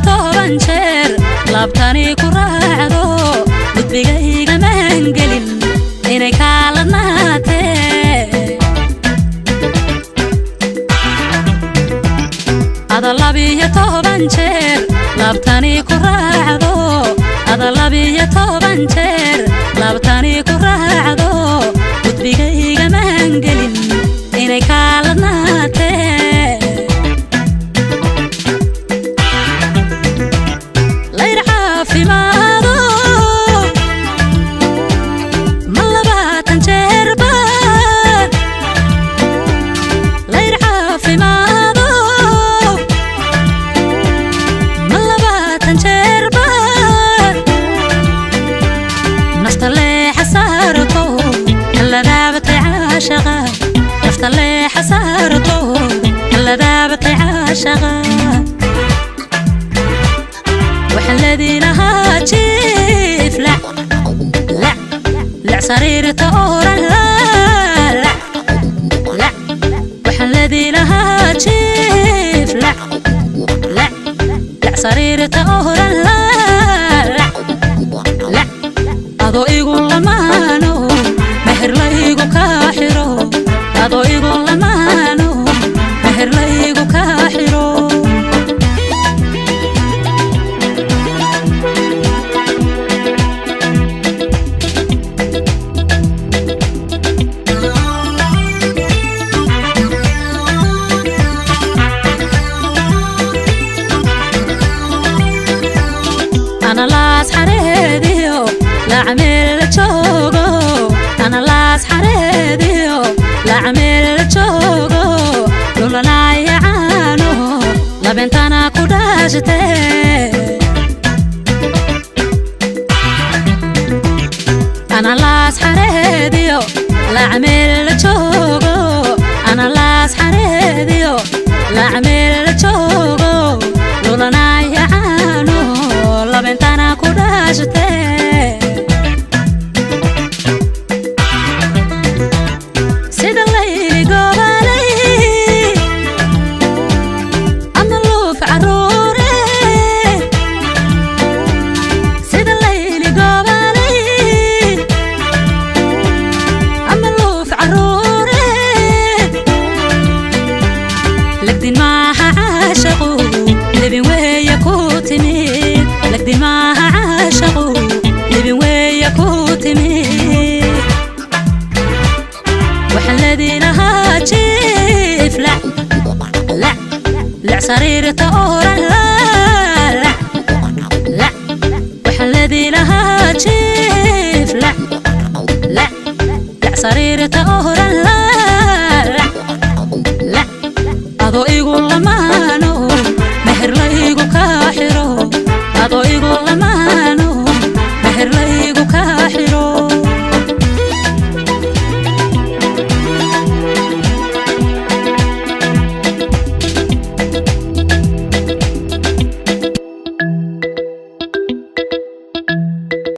12 jeer laabtani ku raacdo gudbigayga mahangelin inay kaaladnaatee ada 12 jeer laabtani ku raacdo ada 12 jeer laabtani ku raacdo gudbigayga mahangelin inay kaaladnaatee وحلدينها جيف لا لا لا سريرة أورا لا لا لا وحلدينها جيف لا لا لا سريرة أورا لا لا لا أضو إيقول لمانو مهر لايقو كاحرو أضو إيقول لمانو مهر لايقو كاحرو labentana ku dhaashte ana laas xareediyo lacmeel la joogo ana laas xareediyo lacmeel la joogo lulanaya caano labentana ku dhaashte sida layli gobalay سريرة أورا لا لا لا وحلدي لها جيف لا لا لا سريرة أورا لا لا لا أضو إيقول لما